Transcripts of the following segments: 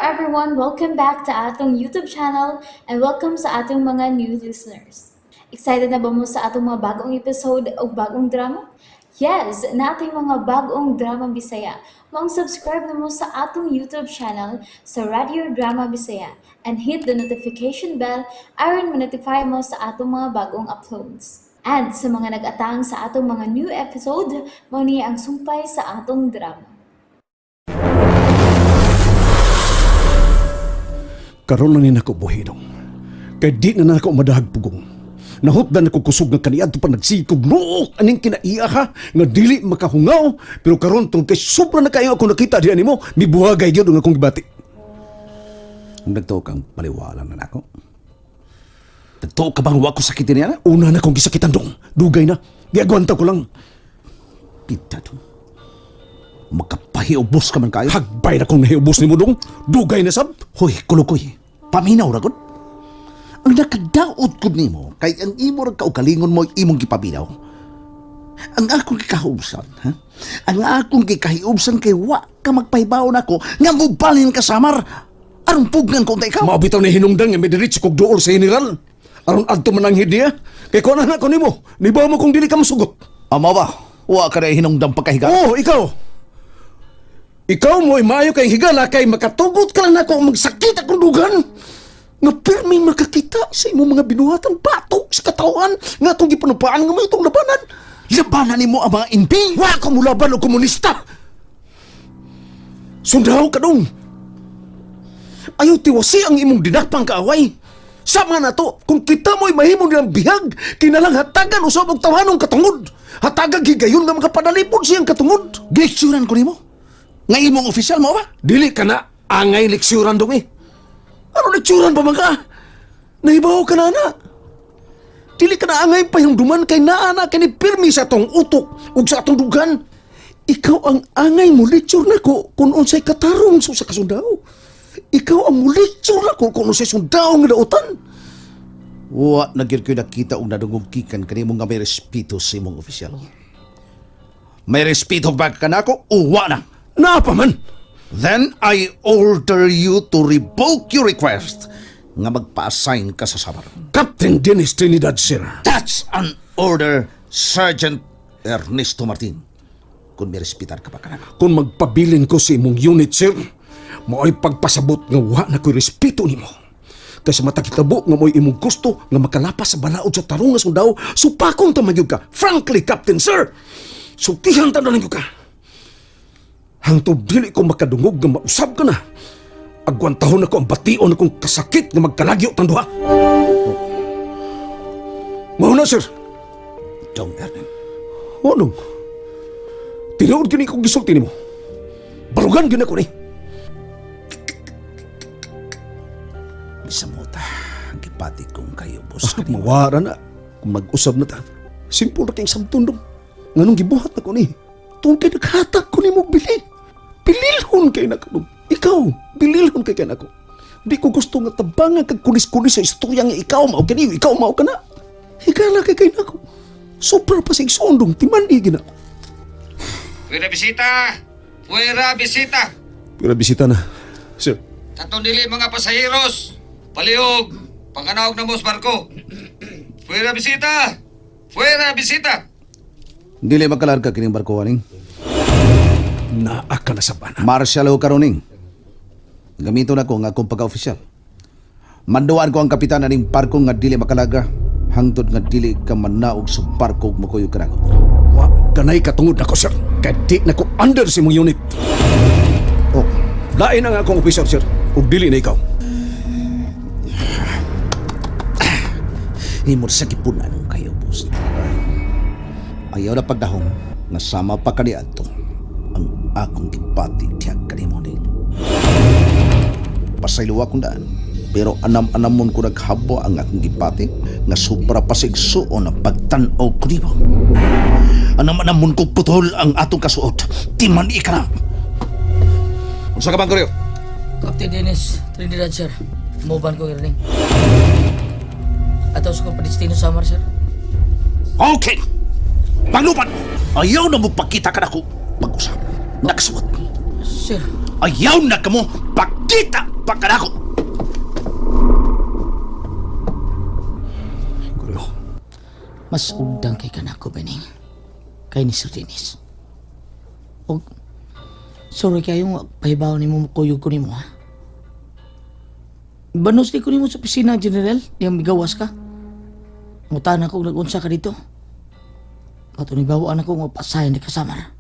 everyone! Welcome back to atong YouTube channel and welcome sa atong mga new listeners. Excited na ba mo sa atong mga bagong episode o bagong drama? Yes, nating mga bagong drama Bisaya. Maong subscribe na mo sa atong YouTube channel sa Radio Drama Bisaya and hit the notification bell aron ma-notify mo sa atong mga bagong uploads. And sa mga nag-atang sa atong mga new episode, mao ni ang sumpay sa atong drama. Karon lang ni nako buhidong. Kay di na nako madahag pugong. Nahutdan ako kusog nga kaniadto pa nagsikog nook aning kinaiya ha nga dili makahungaw, pero karon tungkol kay sobra na kayo ako nakita diha nimo, mibuhagay gyud ang akong gibati. Nagtuo kang paliwala na nako. Nagtuo ka bang wa ko sakitin niya na? Una na kong gisakitan dong. Dugay na. Giagwanta ko lang. Pita to. Makapahiubos ka man kayo. Hagbay na kong nahiubos nimo dong. Dugay na sab. Hoy, kulukoy. Paminaw ra gud. Ang nakadaot ko nimo kay ang imo ra kaugalingon mo imong gipaminaw. Ang akong gikahiubsan, ha? Ang akong gikahiubsan kay wa ka magpahibaw nako nga mobalhin ka Samar. Aron pugnan ko unta ikaw. Mao bitaw ni hinungdan nga midiretso kog duol sa general. Aron adto man ang niya. Kay kuan na ko nimo. Nibaw mo kung dili ka mosugot. Amo ba? Wa ka na hinungdang pagkahiga. Oo, ikaw. Ikaw mo'y maayo kay higala kay makatugot ka lang nako magsakit akong dugan. Nga pirmi makakita sa imong mga binuhatan batok sa katawan nga atong gipanupaan nga mo itong labanan. Labanan nimo ang mga NP. Wa ka mulaban og komunista. Sundao ka dong. Ayaw tiwasi ang imong dinakpang kaaway. Sama na to, kung kita mo'y mahimo nilang bihag, kinalang hatagan usab og tawhanong katungod. Hatagag higayon nga makapadalipod siyang katungod. Gilecturan ko nimo. Nga imong opisyal mo ba? Dili ka na angay leksyuran dong eh. Ano leksyuran pa man ka? Nahibaw ka na na. Dili ka na angay pahingduman kay naa na kini pirmi sa atong utok ug sa atong dugan. Ikaw ang angay mo lecture nako kung unsay katarong sa usa ka sundao. Ikaw ang mo lecture nako kung unsay sundao nga dautan. Wa na gyud ko nakita og nadungog gikan kanimo nga may respeto sa imong opisyal. May respeto ba ka nako o wa na? Naa pa man. Then I order you to revoke your request nga magpa-assign ka sa Samar. Captain Dennis Trinidad, sir. That's an order, Sergeant Ernesto Martin. Kung may respetar ka pa kanako. Kung magpabilin ko sa imong unit, sir, mao'y pagpasabot nga wa na ko'y respeto nimo. Kaysa matagitabo nga mo'y imong gusto nga makalapas sa balaod sa tarong nga sundao, supakon ta man gyud ka. Frankly, Captain, sir, sultihan ta na lang gyud ka. Hangtod dili ko makadungog nga mausab ka na. Agwantahon ako ang bation akong kasakit nga magkalagyo tang duha. Mao na, sir. Dong Erning. O nung. Tinuod gyud ni kong gisulti nimo. Barugan gyud ako ni. Bisa mo ta, ang gipati kong kayo, boss. Kanimo. Mawara na. Kung mag-usab na ta. Simple na kayong samtundong. Nganong gibuhat na ko ni. Tungkol kay naghatag ko nimo bili. Bililhon kay nako. Ikaw, bililhon kay kanako. Di ko gusto nga tabangan kag kulis-kulis sa istorya nga ikaw mao kani, ikaw mao kana. Higala kay kay nako. Sobra pa sa igsuondong timandi gina. Fuera bisita! Fuera bisita! Pero bisita na. Sir, Katong dili mga pasaheros! Palihog! Panganaog na mo sa barko! Fuera bisita! Fuera bisita! Dili magkalarga kining barko aning. naa ka na sa bana. Martial ho karoning. Gamito na ko nga akong pagka-opisyal. Manduan ko ang kapitan aning barko nga dili makalaga hangtod nga dili ka manaog sa barko ug makuyog kanako. Wa kanay katungod nako, sir. Kay di na ko under sa imong unit. Oh, Lain ang akong officer, sir. Ug dili na ikaw. himod sa gipunan kayo, boss. Ayaw na pagdahong nga sama pa kaniadto ang akong gipati diha kanimo ning. Pasaylo akong daan. Pero anam-anamon ko naghabo ang akong gipati nga sobra pa sa igsuon ang pagtan-aw ko nimo. Anam-anamon ko putol ang atong kasuot. Di man ika na. Unsa ka bang koryo? Captain Dennis Trinidad, sir. Umuban ko irning. Ato sa kong padestino Samar, sir. Okay. Panglupan mo. Ayaw na mo pagkita ka nako. Pag-usap. Nakasuot. Sir, Ayaw na kamo pagkita Supak ka na ako! Guryo, Mas ugdang kay kanako, Bening. Kay ni Sir Dennis. Og, sorry kayo nga, pahibaw ni mo kuyog ko nimo, ha? Banos di ko nimo sa opisina, General. Diyang migawas ka. Ngutan ako, nag-unsa ka dito. Ato ni bawaan ako nga pasayan di kasamar.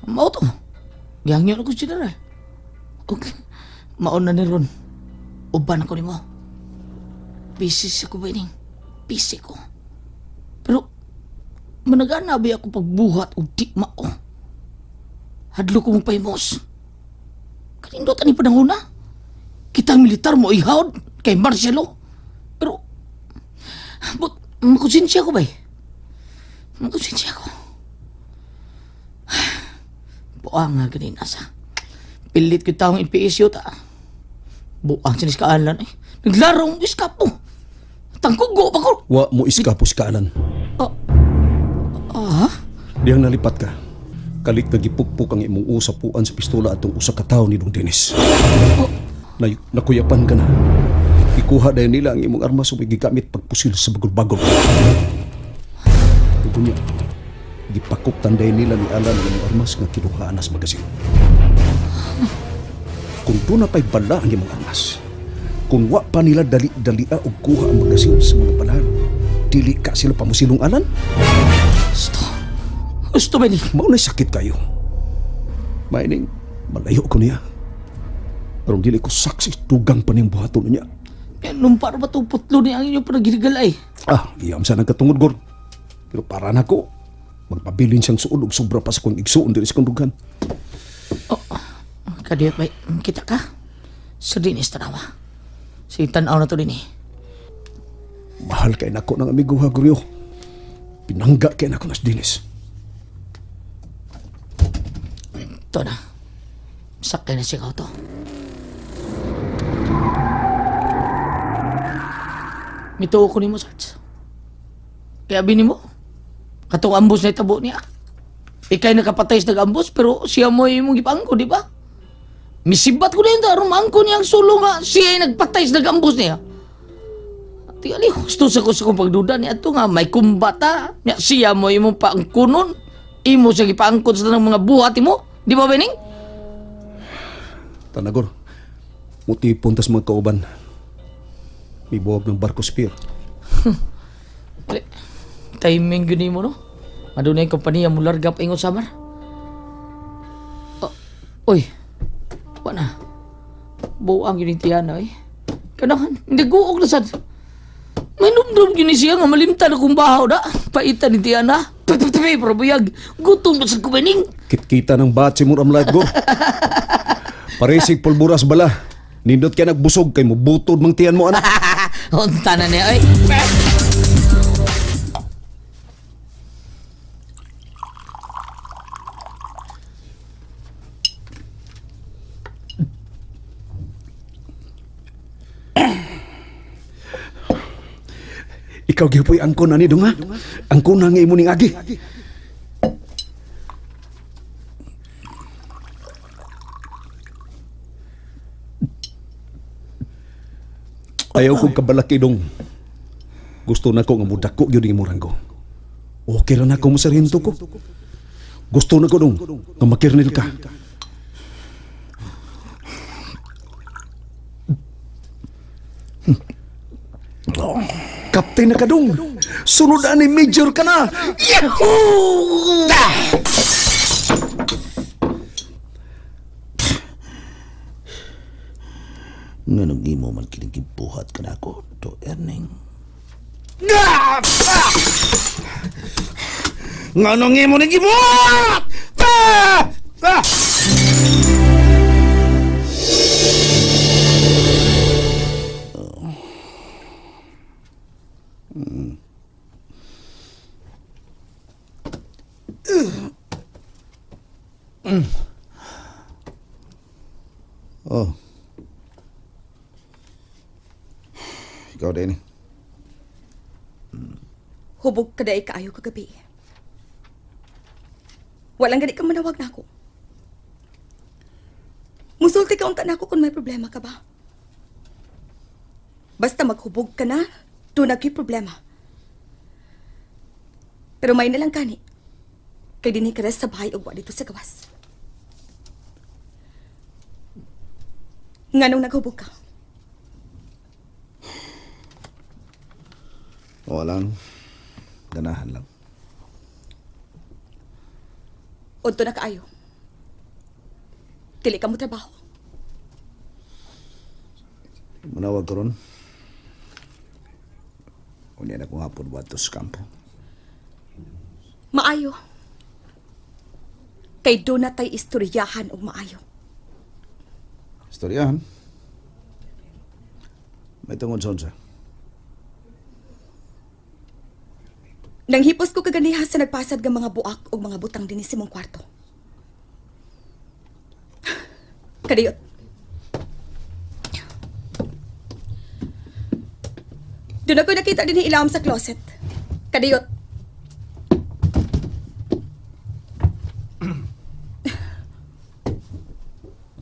Mao to. Gihangyo ako, General. Okay. Maon na ni Ron. Uban ako nimo. Busy ako, Bening. Busy ko. Pero managana ba ako pagbuhat og di mao? Hadlo ko mong pahimos. Kanindot ani panahon na. Kitang militar mo ihawd kay Marcelo. Pero but makonsensya ko bay. Makonsensya ko. Buang nga ganin asa. Pilit ko taong NPS yun ta. Buang sinis kaalan eh. Naglarong iskapo. Tangkugo pa ko. wa mo iskapos kaalan. Ah? Dihang nalipat ka. Kalit na gipukpok ang imong usapuan sa pistola atong usa ka tawo ni Dong Dennis. Na, nakuyapan ka na. Ikuha dayon nila ang imong armas ug gigamit pagpusil sa bagol-bagol. Ug unya, gipakuptan dayon nila ni Alan ang imong armas nga kinuhaan sa magasin. Kung doon na pa'y bala ang imong armas, kung wa pa nila dali-dalia og kuha ang magasin sa mga balahan, dili ka sila pamusilong Alan. Gusto. Gusto ba ni? Mao na sakit kayo. Maining, malayo ko niya. Aron dili ko saksi dugang pa niyang buhaton niya. Nung para ba itong putlo ni ang inyong panagirigal ay? Ah, iyam sa nagkatungod gor. Pero para nako, magpabilin siyang suod og sobra pa sa kong igsuon diri sa kong dugan. Kadiyot bay, kita ka. Sa dinis tanawa. Sige, tanaw na to din eh. Mahal kay nako ng amigo ha, Guryo. Pinangga kay nako nas dinis. Ito na. Sakay na siya to. Mituo ko nimo, Sarge. Kaya bini mo, katong ambos na itabo niya. Ikay nakapatay sa nag-ambos, pero siya mo imong gipangko, di ba? Misibat ko na yun, aron maangko niya ang sulo nga, siya ay nagpatay sa nag-ambos niya. Tingali, gusto sa ko sa kong pagduda niya ito nga, may kumbata, niya, siya mo imong paangkunon, imo siya gipaangkon sa tanang mga buhat mo, di ba, Bening? Tanagor, mutipon tas mga kauban. Mibuwag ng barko spear. Pre, timing yun mo, no? Madunay yung kompanya mo larga pa ingon samar. Oh, oy, wala. Buang yun yung tiyana, eh. Kanahan, nag-uog na sad. May numdum yun ni siya nga malimtan akong bahaw na. Paitan ni tiyana. Tututupi, pero buyag. Gutom na sa kumaning. Kitkita ng batsi mo ramlag go. Paresig pulburas bala. Nindot kay nagbusog kay mubutod mang tiyan mo anak. Unta na niya, oy. Ikaw gyud angkon ani dong ha. Angkon na nga imo ning agi. Ayaw kong kabalaki dong. Gusto na ko nga mudako gyud ing imong ranggo. Okay ra na ko mo sarhento ko. Gusto na ko dong nga makirnil ka. Kapten na ka dong. Sunod ani major ka na. Yahoo! Nganong imo man kining gibuhat ka na ako, do Erning. Nganong imo ning gibuhat? Ah! Ah! Oh. Ikaw din eh. Hubog ka dai kaayo kagabi. Walang gani ka manawag na ako. Musulti ka unta nako kung may problema ka ba. Basta maghubog ka na, doon naging problema. Pero may nalang kani. Kay dinhi ka sa bahay ug wa dito sa gawas. Nganong naghubog ka? Wala lang. Ganahan lang. Udto na kaayo. Dili ka mo trabaho. Manawag ko ron. Unya na kong hapon wato sa kampo. Maayo. Kay doon na tay istoryahan og maayo. Istoryahan. May tungod sa unsa. Nanghipos ko kaganiha sa nagpasad ng mga buak o mga butang dinhi sa imong kwarto. Kadiyot. Doon ako nakita dinhi ilawom sa closet. Kadiyot.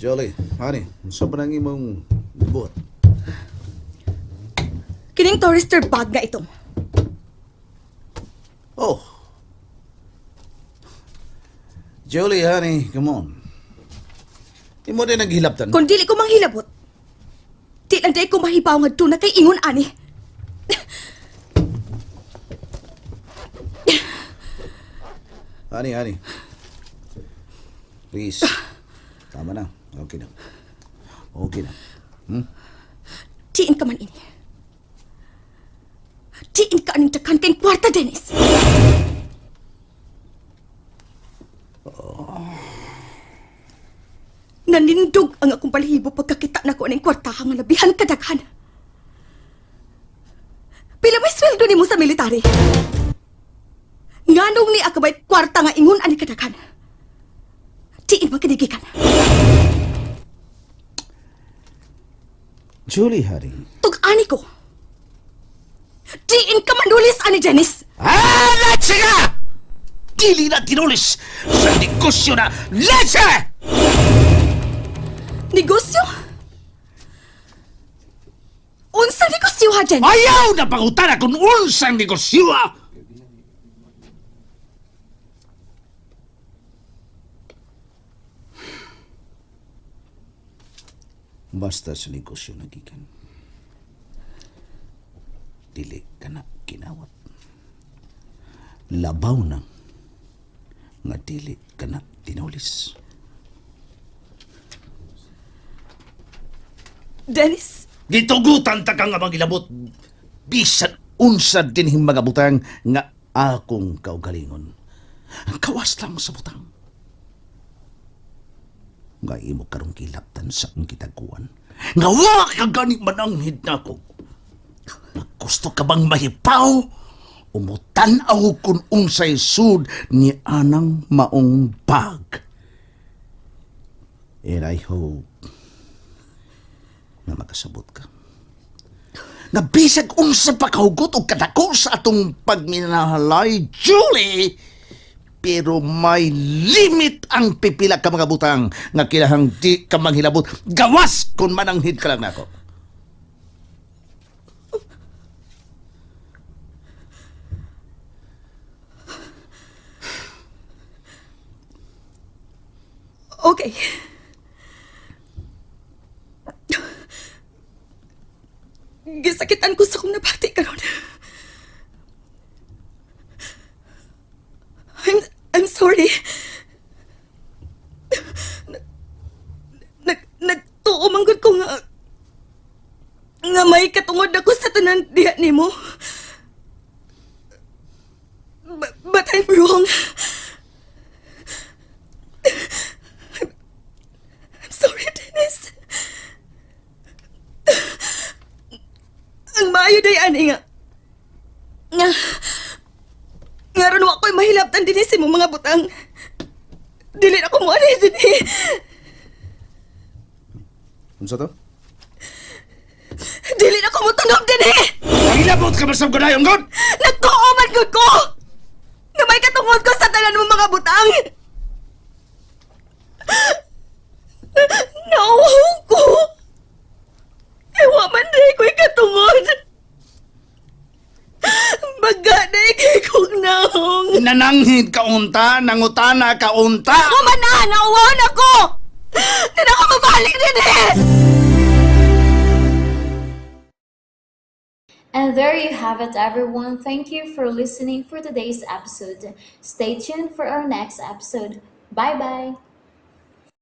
Jolly, honey, unsa ba nang imong buhat? Kining tourister bag nga itong. Oh. Jolie, honey, come on. Imo din naghilabtan. Kung dili ko manghilabot, di lang day ko mahibaw nga doon na kay ingon ani. Honey, honey. Please. Tama na. Okay na. Okay na. Diin ka man ini. Diin ka aning takan kay kwarta, Dennis. Nanindog ang akong balahibo pagkakita na ko aning kwarta nga labihan kadaghan. Pila may sweldo nimo sa military? Nganong ni akabay kwarta nga ingon ani kadaghan? Diin ba kinigikan? Julie, honey. Tug-ani ko. Diin ka manulis ani Dennis. Ah, leche ka! Dili na tinulis sa negosyo na leche! Negosyo? Unsa negosyo ha, Dennis? Ayaw na pangutana kung unsang negosyo ah! Basta sa negosyo nagikan. Dili ka na kinawat. Labaw na nga dili ka na tinulis. Dennis, Gitugutan ta ka nga magilabot. Bisan unsa dinhing mga butang nga akong kaugalingon. Ang kawas lang sa butang. Nga imo karong gilaptan sa akong kitaguan. Nga wa ka gani mananghid nako. Gusto ka bang mahipaw? Umutan-aw kun unsay sud ni anang maong bag. And I hope nga makasabot ka. Nga bisag unsa pa kahugot og kadako sa atong pagminahalay, Julie, pero may limit ang pipila ka mga butang nga kinahang di ka manghilabot. Gawas kung mananghid ka lang nako. okay. Gisakitan ko sa kong nabati karon. I'm sorry. Nagtuo man gud ko nga nga may katungod ako sa tanan diha nimo. But I'm wrong. I'm sorry, Dennis. Ang maayo day ani nga. Nga nga ron wa ko'y mahilabtan dinhi sa imong mga butang. Dili na ko mo ani dinhi. Unsa to? Dili na ko mo tunog dinhi. Manghilabot ka ba sa ganayon, God? Nagtuo man gud ko. Nga may katungod ko sa tanan mong mga butang. Nauhaw ko. Kay wa man day ko'y katungod. Baga day kay kong naong. Nananghid ka unta, nangutana ka unta. Wa man na, nauwaw na ko. Di na ako mabalik din eh. And there you have it, everyone. Thank you for listening for today's episode. Stay tuned for our next episode. Bye bye.